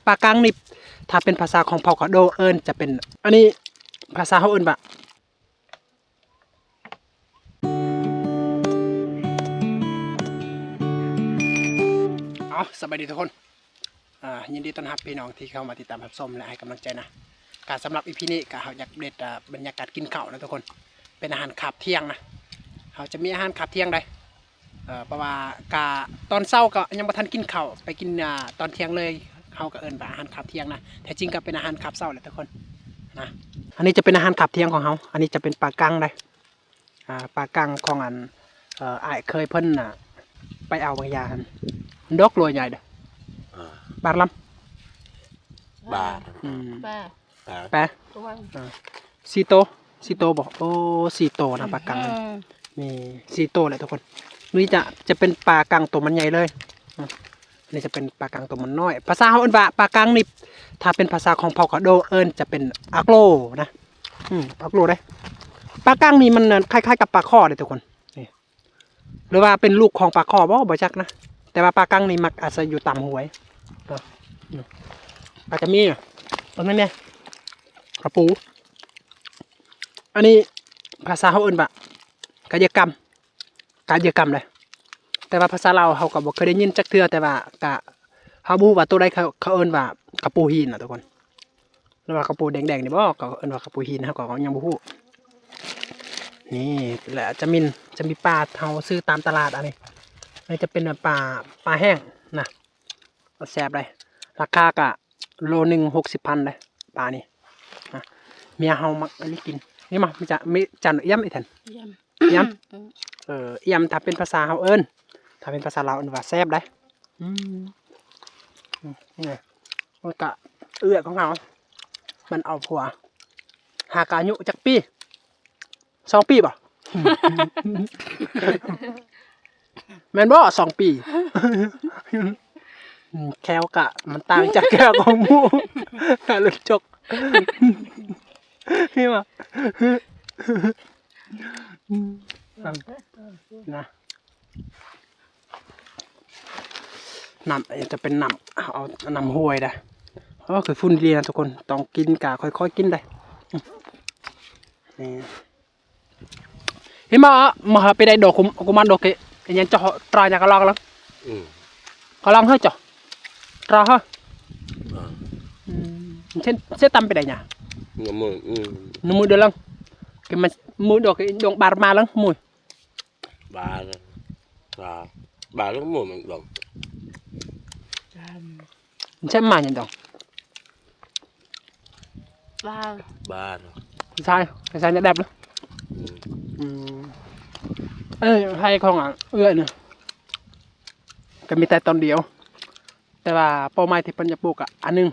ປາກັງນີ້ ຖ້າເປັນພາສາຂອງເຜົ່າກະໂດເອີ້ນຈະເປັນ ອັນນີ້ພາສາເຮົາເອີ້ນວ່າ ເອົາ ສະບາຍດີທຸກຄົນ ອ່າ ຍິນດີຕ້ອນຮັບພີ່ນ້ອງທີ່ເຂົ້າມາຕິດຕາມຮັບຊົມ ແລະ ໃຫ້ກຳລັງໃຈນະ. ກະສຳລັບອີພີນີ້ກະເຮົາຢາກອັບເດດ ອ່າ ບັນຍາກາດກິນເຂົ້ານະທຸກຄົນ ເປັນອາຫານຄາບທ່ຽງນະ. ເຮົາຈະມີອາຫານຄາບທ່ຽງໃດ ເອີ ເພາະວ່າກະຕອນເຊົ້າກໍຍັງບໍ່ທັນກິນເຂົ້າ ໄປກິນ ອ່າ ຕອນທ່ຽງເລີຍ ເຮົາກໍເອີ້ນວ່າອາຫານຄາບທ່ຽງນະ. ແທ້ຈິງກໍເປັນອາຫານຄາບເຊົ້າແຫຼະທຸກຄົນນະ. ອັນນີ້ຈະເປັນອາຫານຄາບທ່ຽງຂອງເຮົາ. ອັນນີ້ຈະເປັນປາກັງໃດ ອ່າ ປາກັງຂອງອັນ ເອີ ອ້າຍເຂີຍເພິ່ນນະ ໄປເອົາບາງຢ່າງຫັ້ນ ດອກໂລໃຫຍ່ເດີ້ ອ່າ ບາດລຳ ບາດ ອືມ ປາ ປາ ປາ ປາ ອ່າ ສີ່ໂຕ ສີ່ໂຕບໍ່? ໂອ້ ສີ່ໂຕນະປາກັງ ອືມ ນີ້ສີ່ໂຕແຫຼະທຸກຄົນ. ນີ້ຈະ ຈະເປັນປາກັງໂຕມັນໃຫຍ່ເລີຍ ອືມ ນີ້ຈະເປັນປາກັງໂຕມັນນ້ອຍ. ພາສາເຮົາເອີ້ນວ່າປາກັງນີ້ ຖ້າເປັນພາສາຂອງເຜົ່າກະໂດເອີ້ນຈະເປັນອາໂກລນະ ອືມ ອາໂກລເດ້. ປາກັງນີ້ມັນຄ້າຍໆກັບປາຄໍ່ເດ້ທຸກຄົນ ນີ້ ຫຼືວ່າເປັນລູກຂອງປາຄໍ່ບໍ່ ບໍ່ຈັກນະ. ແຕ່ວ່າປາກັງນີ້ມັກອາໄສຢູ່ຕາມຫ້ວຍ ອາດຈະມີ ເບິ່ງນັ້ນແດ່ ກະປູ. ອັນນີ້ພາສາເຮົາເອີ້ນວ່າກະເຢກຳ ກະເຢກຳເດ້. ແຕ່ວ່າພາສາລາວເຮົາກໍບໍ່ເຄີຍໄດ້ຍິນຈັກເທື່ອ ແຕ່ວ່າກະ ເຮົາບໍ່ຮູ້ວ່າໂຕໃດ ເຂົາ ເຂົາເອີ້ນວ່າກະປູຫີນນະທຸກຄົນ. ຫຼືວ່າເຂົ້າປູແດງໆນີ້ບໍ່ ເຂົາເອີ້ນວ່າເຂົ້າປູຫີນ ເຮົາກໍຍັງບໍ່ຮູ້. ນີ້ແຫຼະຈະມີ ຈະມີປາເຮົາຊື້ຕາມຕະຫຼາດ. ອັນນີ້ ອັນນີ້ຈະເປັນປາ ປາແຫ້ງນະ ແຊບເດ້. ລາຄາກະໂລໜຶ່ງຫົກສິບພັນເດ້ ປານີ້ນະ. ເມຍເຮົາມັກອັນນີ້ກິນ. ນີ້ມາ ມີຈານ ມີຈານ ອຽມອີກແທ່ນ ອຽມ ອຽມ ອືມ ເອີ ອຽມ ຖ້າເປັນພາສາເຮົາເອີ້ນ ຖ້າເປັນພາສາລາວເອີ້ນວ່າແຊບໃດ໋. ອືມ ອືມ ນີ້ ມັນກະເອື້ອຍຂອງເຮົາ ມັນເອົາຜົວ ຫາກະອາຍຸຈັກປີ ສອງປີບໍ່? ແມ່ນບໍ່ ສອງປີ? ອືມ ແຂ້ວກະມັນຕ່າງຈາກແຂ້ວຂອງໝູ່ ກະລຸດຈົກ ເຫັນບໍ່? ອືມ ນະ ນ້ຳ ຈະເປັນນ້ຳ ເອົານ້ຳຫ້ວຍເດ້. ໂອ້ ຄືຝຸ່ນດີນະທຸກຄົນ ຕ້ອງກິນກະຄ່ອຍໆກິນເດ້. ອືມ ນີ້ Hima, maha pidai do kum, kuman do ke, nyan cho tra nya kalang lang. Hmm. Kalang ha cho. Tra ha. Ah. Hmm. Sen, sen tam pidai nya. Namu, hmm. Namu do lang. Ke mas, mu do ke dong bar ma lang, mu. Bar. Tra. Bar lang mu mang dong. Sen ma nya dong. ບ້ານ ບ້ານ ຊາຍ ຊາຍແດບເລີຍ. ອືມ ອືມ ເອີ ໄຮ່ຂອງ ອາ ເອື້ອຍນະ ກໍມີແຕ່ຕອນດຽວ ແຕ່ວ່າເປົ້າໝາຍທີ່ເພິ່ນຈະປູກ ອາ ອັນໜຶ່ງ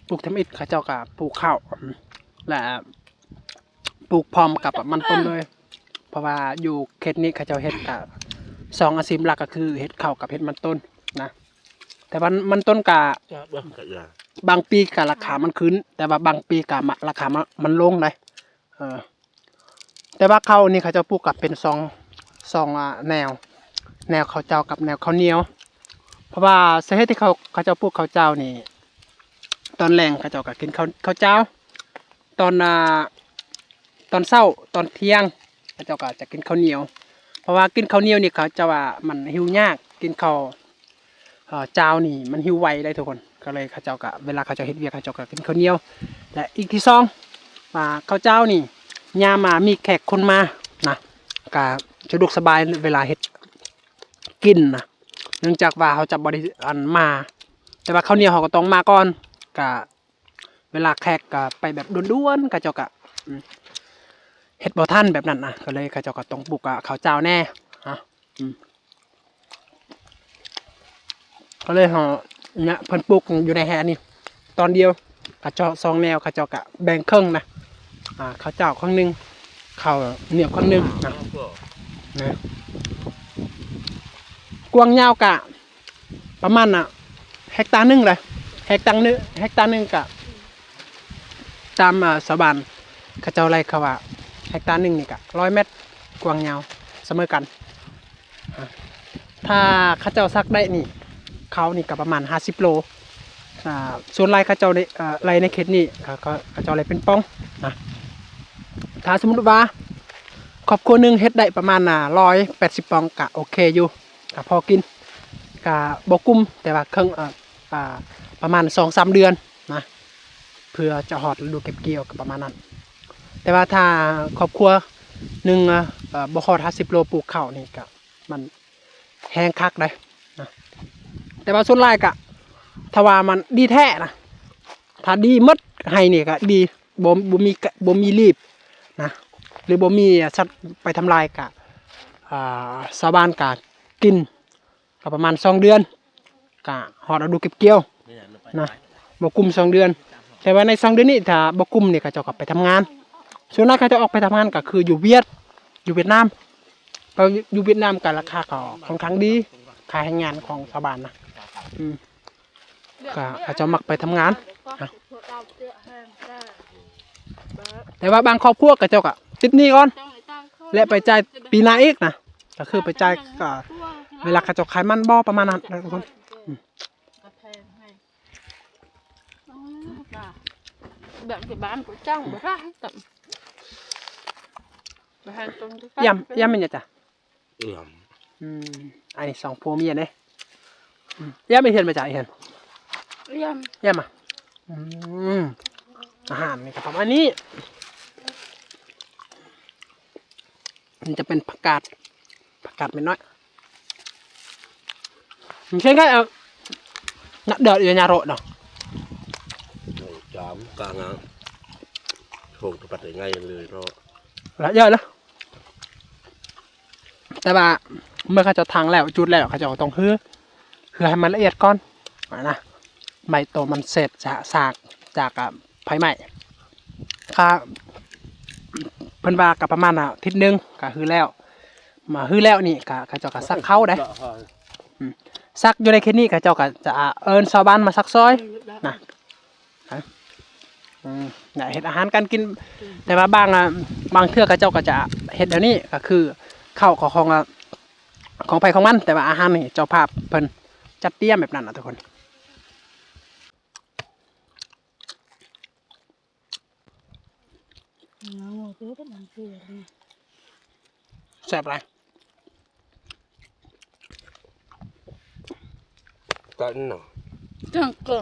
ປູກທຳອິດ ເຂົາເຈົ້າກໍປູກເຂົ້າ ແລະ ປູກພ້ອມກັບມັນຕົ້ນເລີຍ ເພາະວ່າຢູ່ເຂດນີ້ເຂົາເຈົ້າເຮັດກະ ສອງອາຊີບຫຼັກກໍຄືເຮັດເຂົ້າກັບເຮັດມັນຕົ້ນນະ. ແຕ່ວ່າມັນຕົ້ນກະ ບາງປີກະລາຄາມັນຂຶ້ນ ແຕ່ວ່າບາງປີກະ ລາຄາມັນ ມັນລົງໄດ໋. ເອີ ແຕ່ວ່າເຂົ້ານີ້ເຂົາເຈົ້າປູກກະເປັນສອງ ສອງ ອາ ແນວ ແນວເຂົ້າເຈົ້າກັບແນວເຂົ້າໜຽວ ເພາະວ່າສາເຫດທີ່ເຂົາ ເຂົາເຈົ້າປູກເຂົ້າເຈົ້ານີ້ ຕອນແລງເຂົາເຈົ້າກໍກິນເຂົ້າ ເຂົ້າເຈົ້າ ຕອນ ອາ ຕອນເຊົ້າ ຕອນທ່ຽງ ເຂົາເຈົ້າກໍຈະກິນເຂົ້າໜຽວ ເພາະວ່າກິນເຂົ້າໜຽວນີ້ເຂົາເຈົ້າວ່າມັນຫິວຍາກ ກິນເຂົ້າ ເອີ ເຈົ້ານີ້ມັນຫິວໄວໄດ໋ທຸກຄົນ ກໍເລີຍເຂົາເຈົ້າກໍ ເວລາເຂົາເຈົ້າເຮັດວຽກ ເຂົາເຈົ້າກໍກິນເຂົ້າໜຽວ ແລະ ອີກທີສອງ ວ່າເຂົ້າເຈົ້ານີ້ ຍາມ ອາ ມີແຂກຄົນມານະ ກໍສະດວກສະບາຍເວລາເຮັດກິນນະ ເນື່ອງຈາກວ່າເຮົາຈະບໍ່ໄດ້ ອັນ ມາ ແຕ່ວ່າເຂົ້າໜຽວເຮົາກໍຕ້ອງມາກ່ອນ ກໍ ເວລາແຂກກໍໄປແບບດ່ວນໆ ເຂົາເຈົ້າກໍ ອືມ ເຮັດບໍ່ທັນແບບນັ້ນນະ ກໍເລີຍເຂົາເຈົ້າກໍຕ້ອງປູກ ອາ ເຂົ້າເຈົ້າແດ່ ອາ ອືມ ກໍເລີຍເຮົາ ເນຍ ເພິ່ນປູກຢູ່ໃນແຮ່ນີ້ຕອນດຽວ ເຂົາເຈົ້າສອງແນວ ເຂົາເຈົ້າກໍແບ່ງເຄິ່ງນະ ອາ ເຂົ້າເຈົ້າເຄິ່ງໜຶ່ງ ເຂົ້າໜຽວເຄິ່ງໜຶ່ງນະ ນະ ກວ້າງຍາວກະ ປະມານນະ ເຮັກຕາໜຶ່ງເລີຍ ເຮັກຕາໜຶ່ງ ເຮັກຕາໜຶ່ງກະ ຕາມ ເອີ ຊາວບ້ານເຂົາເຈົ້າໄລ່ເຂົາວ່າ ເຮັກຕາໜຶ່ງນີ້ກະຮ້ອຍແມັດ ກວ້າງຍາວສະເໝີກັນ. ອາ ຖ້າເຂົາເຈົ້າສັກໄດ້ນີ້ ເຂົ້ານີ້ກະປະມານຫ້າສິບໂລ ອ່າ ສ່ວນຫຼາຍເຂົາເຈົ້າໄດ້ ອ່າ ໄລ່ໃນເຂດນີ້ ເຂົາ ເຂົາ ເຂົາເຈົ້າໄລ່ເປັນປ່ອງນະ. ຖ້າສົມມຸດວ່າຄອບຄົວໜຶ່ງເຮັດໄດ້ປະມານ ອ່າ ຮ້ອຍແປດສິບປ່ອງ ກະໂອເຄຢູ່ ກະພໍກິນ ກະບໍ່ກຸ້ມ ແຕ່ວ່າເຄິ່ງ ເອີ ອ່າ ປະມານສອງສາມເດືອນນະ ເພື່ອຈະຮອດລະດູເກັບກ່ຽວ ກະປະມານນັ້ນ. ແຕ່ວ່າຖ້າຄອບຄົວໜຶ່ງ ເອີ ບໍ່ຮອດຫ້າສິບໂລ ປູກເຂົ້ານີ້ກະ ມັນແຮງຄັກເດ້ນະ. ແຕ່ວ່າສ່ວນຫຼາຍກະ ຖ້າວ່າມັນດີແທ້ນະ ຖ້າດີໝົດໄຮ່ນີ້ກະດີ ບໍ່ ບໍ່ມີ ບໍ່ມີລີບນະ ຫຼືບໍ່ມີສັດໄປທຳລາຍກະ ອ່າ ຊາວບ້ານກະກິນ ກະປະມານສອງເດືອນ ກະຮອດລະດູເກັບກ່ຽວນະ ບໍ່ກຸ້ມສອງເດືອນ. ແຕ່ວ່າໃນສອງເດືອນນີ້ ຖ້າບໍ່ກຸ້ມນີ້ ເຂົາເຈົ້າກະໄປທຳງານ. ສ່ວນຫຼາຍເຂົາເຈົ້າອອກໄປທຳງານກະຄືຢູ່ຫວຽດ ຢູ່ຫວຽດນາມ ກະຢູ່ຫວຽດນາມກະລາຄາກະຄ່ອນຂ້າງດີ ຄ່າແຮງງານຂອງຊາວບ້ານນະ ອືມ ກະເຂົາເຈົ້າມັກໄປທຳງານນະ. ແຕ່ວ່າບາງຄອບຄົວເຂົາເຈົ້າກະຕິດໜີ້ກ່ອນ ແລະໄປຈ່າຍປີໜ້າອີກນະ ກະຄືໄປຈ່າຍ ກະເວລາເຂົາເຈົ້າຂາຍມັນບໍ່ ປະມານນັ້ນນະທຸກຄົນ. ອືມ ແບບຢູ່ບ້ານກໍຈ້າງບໍ່ໄດ້ ບໍ່ທັນຕົງ ຢ້ຳ ຢ້ຳແມ່ນຫຍັງຈະ? ອ່ຽມ ອືມ ອັນນີ້ສອງຜົວເມຍເດ້. ອືມ ຢ້ຳໄປເຮືອນມາຈາກເຮືອນ ຢ້ຳ ຢ້ຳມາ. ອືມ ອາຫານນີ້ກະປະມານນີ້ ມັນຈະເປັນຜັກກາດ ຜັກກາດເມັດນ້ອຍ ມັນເຊັ່ນກັນ ເອົາ ນະເດີດຢູ່ຍາໂຣດເນາະ ຈາມກາງາໂຮງຕະປັດໄດ້ງ່າຍເລີຍເນາະ ລະເດີດລະ. ແຕ່ວ່າເມື່ອເຂົາເຈົ້າທັງແລ້ວ ຈູດແລ້ວ ເຂົາເຈົ້າຕ້ອງຮື ຄືໃຫ້ມັນລະອຽດກ່ອນນະ ໄມ້ໂຕມັນເສດສາກຈາກ ອ່າ ໄຟໄໝ້ ກະ ເພິ່ນວ່າກະປະມານ ອ່າ ທິດໜຶ່ງກະຮືແລ້ວ. ມາຮືແລ້ວນີ້ກະ ເຂົາເຈົ້າກະສັກເຂົ້າເດ້. ອືມ ສັກຢູ່ໃນເຂດນີ້ ເຂົາເຈົ້າກະຈະເອີ້ນຊາວບ້ານມາສັກຊອຍນະ. ອືມ ເຮັດອາຫານການກິນ ແຕ່ວ່າບາງ ອ່າ ບາງເທື່ອເຂົາເຈົ້າກໍຈະເຮັດແນວນີ້ ກໍຄືເຂົ້າຂອງ ຂອງ ອ່າ ຂອງໃຜຂອງມັນ ແຕ່ວ່າອາຫານນີ້ເຈົ້າພາບເພິ່ນຈັດຕຽມແບບນັ້ນນະທຸກຄົນ. ແຊບຫຼາຍ ກັນເນາະ ຈັງກະ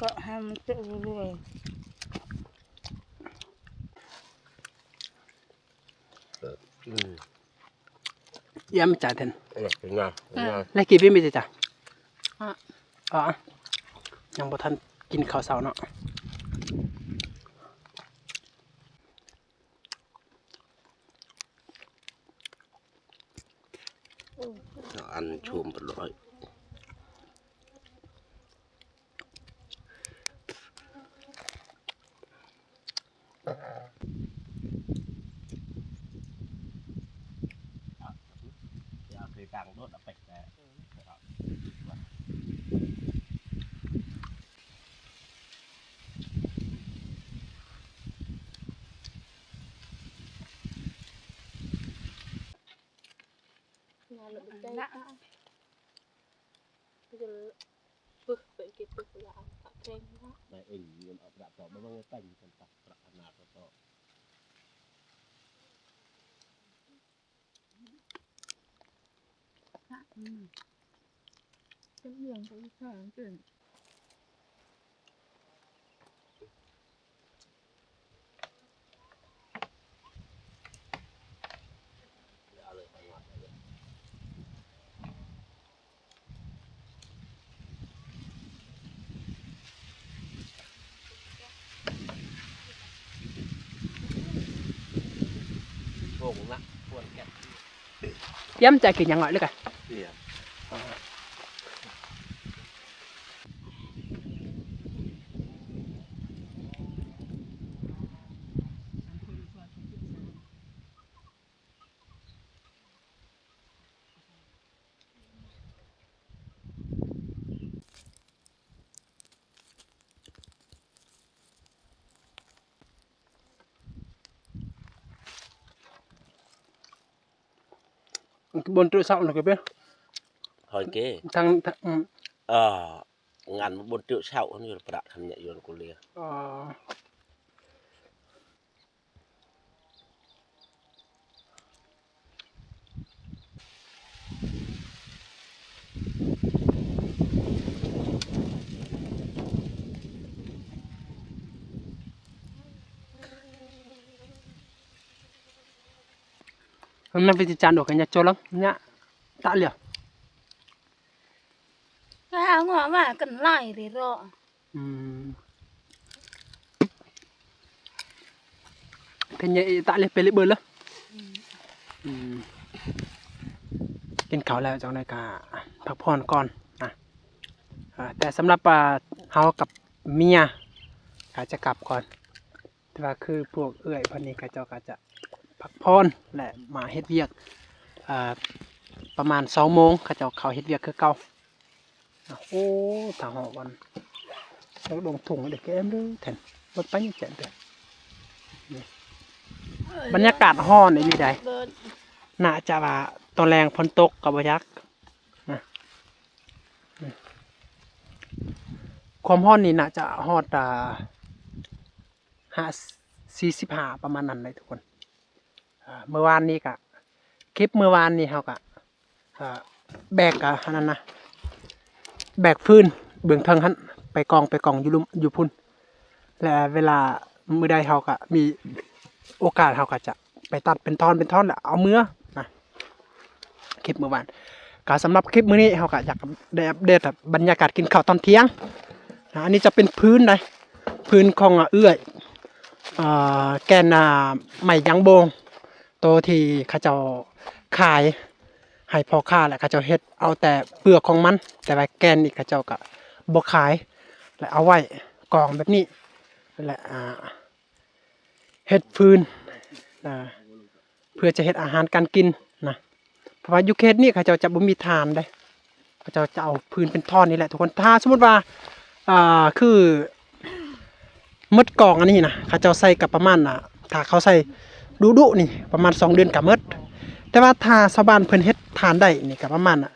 ກະໃຫ້ມັນເຈາະລວຍໆ ອືມ. ຢ້ຽມຈາເຖິນ ເອີ ເປັນງານ ເປັນງານ ແລະກິນເປັນໄໝຈະ ອະ ອະ ຍັງບໍ່ທັນກິນເຂົ້າເຊົ້າເນາະ ອັນໂຊມເປັນຮ້ອຍ. ຢ້ຽມຈາກິນຫຍັງເນາະ ເລີກກະ Bon truk sau nak ke pe? Hoi ke. Tang, tang, mm. Ah. ງານມາບຸນເຕີເຊົ້ານີ້ ປະດັກຄັນຍະຍົນກູເລ. ອໍ. ມັນເປັນຈານດອກກັນຍາໂຈລັງຍາຕະເລຍ. ອາ ງົວມາກັນຫຼາຍເດເນາະ. ອືມ ເປັນຫຍັງອີຕະເລເປເລເບີລະ. ອືມ ອືມ ກິນເຂົ້າແລ້ວ ຈັ່ງໃດກະພັກຜ່ອນກ່ອນນະ. ອາ ແຕ່ສຳລັບ ອາ ເຮົາກັບເມຍກະຈະກັບກ່ອນ. ແຕ່ວ່າຄືພວກເອື້ອຍເພິ່ນນີ້ ເຂົາເຈົ້າກໍຈະພັກຜ່ອນ ແລະ ມາເຮັດວຽກ ເອີ ປະມານສອງໂມງ ເຂົາເຈົ້າເຂົ້າເຮັດວຽກຄືເກົ່າ. ໂອ້ ຖ້າເຮົາວັນ ເອົາລົງທຸງເດ້ແກ້ມເດີແທ່ນ ເບິດໄປຍັງແຈ້ງເດີ. ນີ້ ບັນຍາກາດຮ້ອນອີ່ຫຼີໃດ໋. ໜ້າຈະວ່າຕອນແລງຝົນຕົກກໍບໍ່ຈັກນະ. ຄວາມຮ້ອນນີ້ໜ້າຈະຮອດ ອ່າ ຫ້າ ສີ່ສິບຫ້າ ປະມານນັ້ນແຫຼະທຸກຄົນ. ອ່າ ເມື່ອວານນີ້ກະ ຄລິບເມື່ອວານນີ້ເຮົາກະ ອ່າ ແບກ ອ່າ ອັນນັ້ນນະ ແບກຟືນເບື້ອງເທິງຫັ້ນ ໄປກອງ ໄປກອງຢູ່ລຸ່ມ ຢູ່ພຸ້ນ ແລະ ເວລາມື້ໃດເຮົາກະມີໂອກາດ ເຮົາກະຈະໄປຕັດເປັນທ່ອນເປັນທ່ອນ ແລ້ວເອົາເມືອນະ. ຄລິບມື້ວານ ກໍສຳລັບຄລິບມື້ນີ້ ເຮົາກໍຢາກໄດ້ອັບເດດບັນຍາກາດກິນເຂົ້າຕອນທ່ຽງນະ. ອັນນີ້ຈະເປັນຟືນໃດ໋ ຟືນຂອງເອື້ອຍ ອ່າ ແກ່ນ ອ່າ ໄມ້ຢາງໂບງ ໂຕທີ່ເຂົາເຈົ້າຂາຍໃຫ້ພໍ່ຄ້າ ແລະ ເຂົາເຈົ້າເຮັດເອົາແຕ່ເປືອກຂອງມັນ ແຕ່ວ່າແກ່ນນີ້ເຂົາເຈົ້າກໍບໍ່ຂາຍ ແລະ ເອົາໄວ້ກອງແບບນີ້ ແລະ ອ່າ ເຮັດຟືນ ອ່າ ເພື່ອຈະເຮັດອາຫານການກິນນະ. ເພາະວ່າຢູ່ເຂດນີ້ເຂົາເຈົ້າຈະບໍ່ມີຖ່ານເດ້ ເຂົາເຈົ້າຈະເອົາຟືນເປັນທ່ອນນີ້ແຫຼະທຸກຄົນ. ຖ້າສົມມຸດວ່າ ອ່າ ຄືໝົດກອງອັນນີ້ນະ ເຂົາເຈົ້າໃສ່ກໍປະມານ ອ່າ ຖ້າເຂົາໃສ່ດຸໆນີ້ປະມານສອງເດືອນກໍໝົດ. ແຕ່ວ່າຖ້າຊາວບ້ານເພິ່ນເຮັດຖ່ານໄດ້ນີ້ກໍປະມານ ອ່າ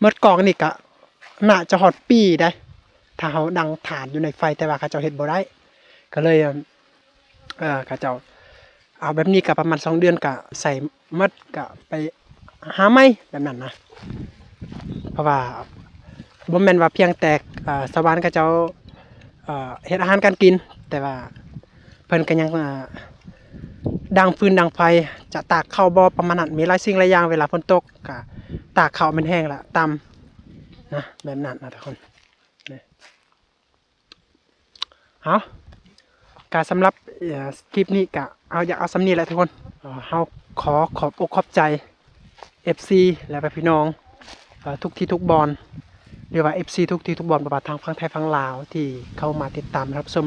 ໝົດກອງນີ້ກະໜ້າຈະຮອດປີໄດ໋ ຖ້າເຮົາດັງຖ່ານຢູ່ໃນໄຟ ແຕ່ວ່າເຂົາເຈົ້າເຮັດບໍ່ໄດ້ ກໍເລີຍ ເອີ ເຂົາເຈົ້າເອົາແບບນີ້ກະປະມານສອງເດືອນກະໃສ່ໝົດ ກະໄປຫາໃໝ່ແບບນັ້ນນະ. ເພາະວ່າບໍ່ແມ່ນວ່າພຽງແຕ່ ເອີ ຊາວບ້ານເຂົາເຈົ້າ ເອີ ເຮັດອາຫານການກິນ ແຕ່ວ່າເພິ່ນກໍຍັງ ເອີ ດັງຟືນດັງໄຟ ຈະຕາກເຂົ້າບໍ່ ປະມານນັ້ນ. ມີຫຼາຍສິ່ງຫຼາຍຢ່າງ ເວລາຝົນຕົກ ກະຕາກເຂົ້າມັນແຫ້ງລະຕຳນະ ແບບນັ້ນນະທຸກຄົນ. ເອົາ ກະສຳລັບ ເອີ ຄລິບນີ້ກະເຮົາຢາກເອົາສ່ຳນີ້ແຫຼະທຸກຄົນ. ເອີ ເຮົາຂໍຂອບອົກຂອບໃຈເອັຟຊີ ແລະ ພີ່ນ້ອງ ເອີ ທຸກທີ່ທຸກບ່ອນ ຫຼືວ່າເອັຟຊີທຸກທີ່ທຸກບ່ອນ ບໍ່ວ່າທາງຝັ່ງໄທຝັ່ງລາວ ທີ່ເຂົ້າມາຕິດຕາມຮັບຊົມ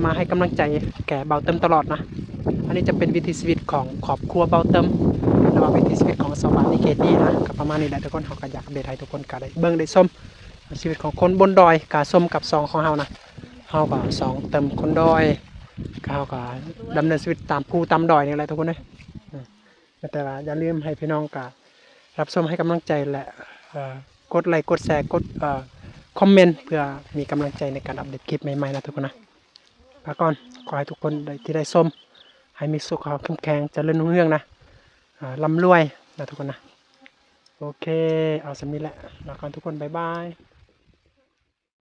ມາໃຫ້ກຳລັງໃຈແກ່ບ່າວເຕີມຕະຫຼອດນະ. ອັນນີ້ຈະເປັນວິຖີຊີວິດຂອງຄອບຄົວບ່າວເຕີມ ຫຼືວ່າວິຖີຊີວິດຂອງຊາວບ້ານໃນເຂດນີ້ນະ. ກໍປະມານນີ້ແຫຼະທຸກຄົນ ເຮົາກໍຢາກອັບເດດໃຫ້ທຸກຄົນກໍໄດ້ເບິ່ງໄດ້ຊົມ ຊີວິດຂອງຄົນບົນດອຍ ກະສົມກັບຊ່ອງຂອງເຮົານະ. ເຮົາກໍຊ່ອງເຕີມຄົນດອຍ ກະເຮົາກໍດຳເນີນຊີວິດຕາມພູຕາມດອຍນີ້ແຫຼະທຸກຄົນເອີຍ. ແຕ່ວ່າຢ່າລືມໃຫ້ພີ່ນ້ອງກະຮັບຊົມໃຫ້ກຳລັງໃຈ ແລະ ເອີ ກົດໄລ ກົດແຊ ກົດ ເອີ ຄອມເມັນ ເພື່ອມີກຳລັງໃຈໃນການອັບເດດຄລິບໃໝ່ໆນະທຸກຄົນນະ. ລາກ່ອນ ຂໍໃຫ້ທຸກຄົນໄດ້ ທີ່ໄດ້ຊົມ ໃຫ້ມີສຸຂະພາບເຂັ້ມແຂງ ຈະເລີນຮຸ່ງເຮືອງນະ ເອີ ລ່ຳລວຍນະທຸກຄົນນະ. ໂອເຄ ເອົາສ່ຳນີ້ແຫຼະ ລາກ່ອນທຸກຄົນ ບາຍບາຍ.